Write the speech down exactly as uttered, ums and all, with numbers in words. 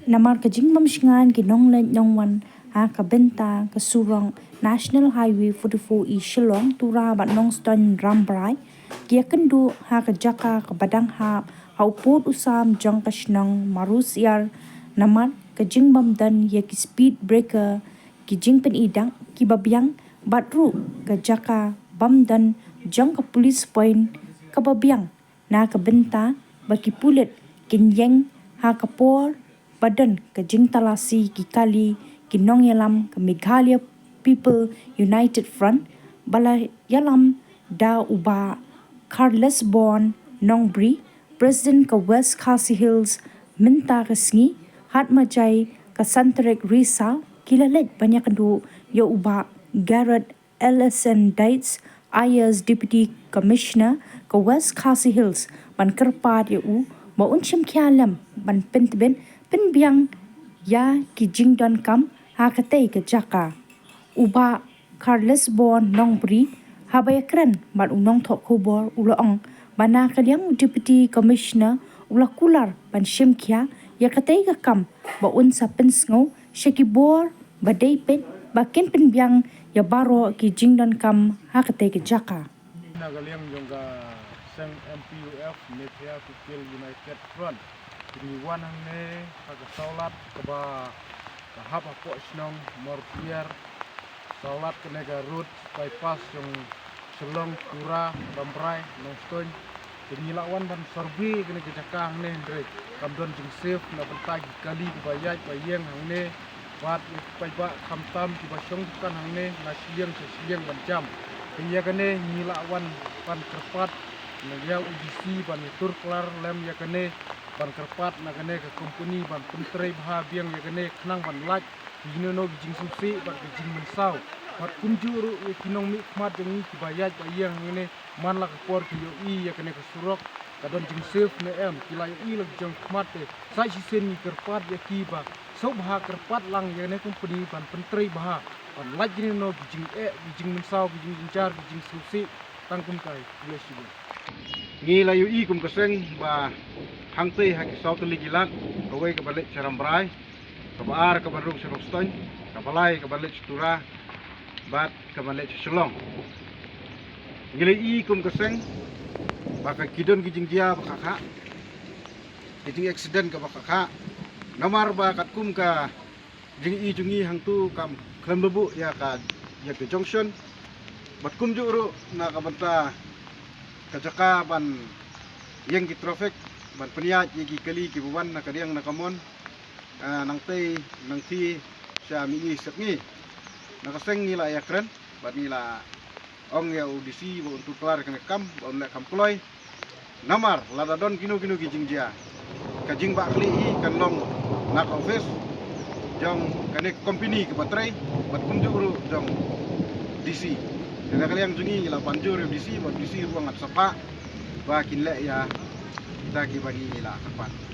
Namar ka jingbym shngaiñ ki nongleit nongwan ha ka bynta ka surok National Highway forty-four E Shillong, Tura bad Nongstoiñ Rambrai, ki ïakynduh ha ka jaka kaba dang hap ha u pud u sam jong ka shnong Marosiar, namar ka jingbym don ïa ki speed breaker, ki jingpyni dak kiba biang bad ruh ka jaka bym don jong ka police point kaba biang, na ka bynta ba ki pulit kin ïeng ha ka por ba don ka jingtalasi ki kali ki nongïalam ka Meghalaya People United Front, ba la ïalam da u Bah Carlesborn Nongbri, President ka West Khasi Hills. Mynta ka sngi, Hadmajai ka Santrek Risa, ki la leit ban ïakynduh ïa u Bah Garrett L S N Dietz, I A S Deputy Commissioner ka West Khasi Hills, ban kyrpad ïa u ba un shim khia lem ban pyntbit pynbiang ïa ki jingdonkam ha katei ka jaka. U Bah Carlesborn Nongbri, haba ïakren bad u nongthoh khubor, u la ong ba na ka liang u Deputy Commissioner u la kular ban shim khia ïa katei ka kam ba un sa pynsngew sha ki bor ba dei peit ba kin pynbiang ïa baroh ki jingdonkam ha katei ka jaka. Na ka liang jong ka seng M P U F, Meghalaya People United Front, ki ngi wan hangne ha ka sawlad kaba ka hap hapoh shnong Marosiar, sawlad kane ka road bypass jong Shillong, Tura, Rambrai, Nongstoiñ. Te ngi la wan ban survey kane ka jaka hangne, hynrei kam don jingsafe na bynta ki kali kiba ïaid ba ïeng hangne, bad ïa ki paidbah khamtam kiba shong dukan hangne na shiliang sha shiliang ban jam. Te ïa kane ngi la wan ban kyrpad na ïa u D C ban ïatur klar lem ïa kane, ban kyrpad na kane ka company ban pyntrei bha biang ïa kane khnang ban lait ki jingno ki jingsngewsih bad ki jingmynsaw. Bad kumjuh ruh ïa ki nongmihkhmat jong ngi kiba ïaid ba ïeng hangne, man la ka por ki ïohi ïa kane ka surok ka don jingsafe ne em, ki la ïohi la ki jong khmat. Te sa shisien ngi kyrpad ïa ki ba sngewbha kyrpad lang ïa kane company ban pyntrei bha, ban lait kine no ki jingeh, ki jingmynsaw, ki jingjynjar, ki jingsngewsih tang kumta. Khublei shibun. Ngi la ïohi kum ka seng ba hangtei ha ki saw tylli ki lad, kawei kaba leit sha Rambrai, kaba ar kaba rung sha Nongstoiñ, kaba lai kaba leit sha Tura, bad kaba leit sha Shillong. Ngi la ïohi kum ka seng ba ka ki don ki jingjia ba kha kha, ki jing accident kaba kha kha. Namar ba katkum ka jingïohi jong ngi hangtu kam khlem labuh ïa ka, ïa ka junction. Bad kumjuh ruh na ka bynta ka jaka ban ïeng ki traffic, ban pynïaid ïa ki kali kiba wan na ka diang na ka mon. Ah, nangtei nangthie sha mihngi sepngi, na ka seng ngi la ïakren bad ngi la ong ïa u D C ba un tuklar kane ka kam, ba un leh kam kloi. Namar lada don kino kino ki jingjia, ka jingbakla hi kan long na ka office jong kane ka company kaba trei bad kumjuh ruh jong D C. Te na ka liang jong ngi ngi la ban jur ïa u D C, bad u D C ruh ngat sapa ba kin leh ïa kita kiba ngi la kyrpad.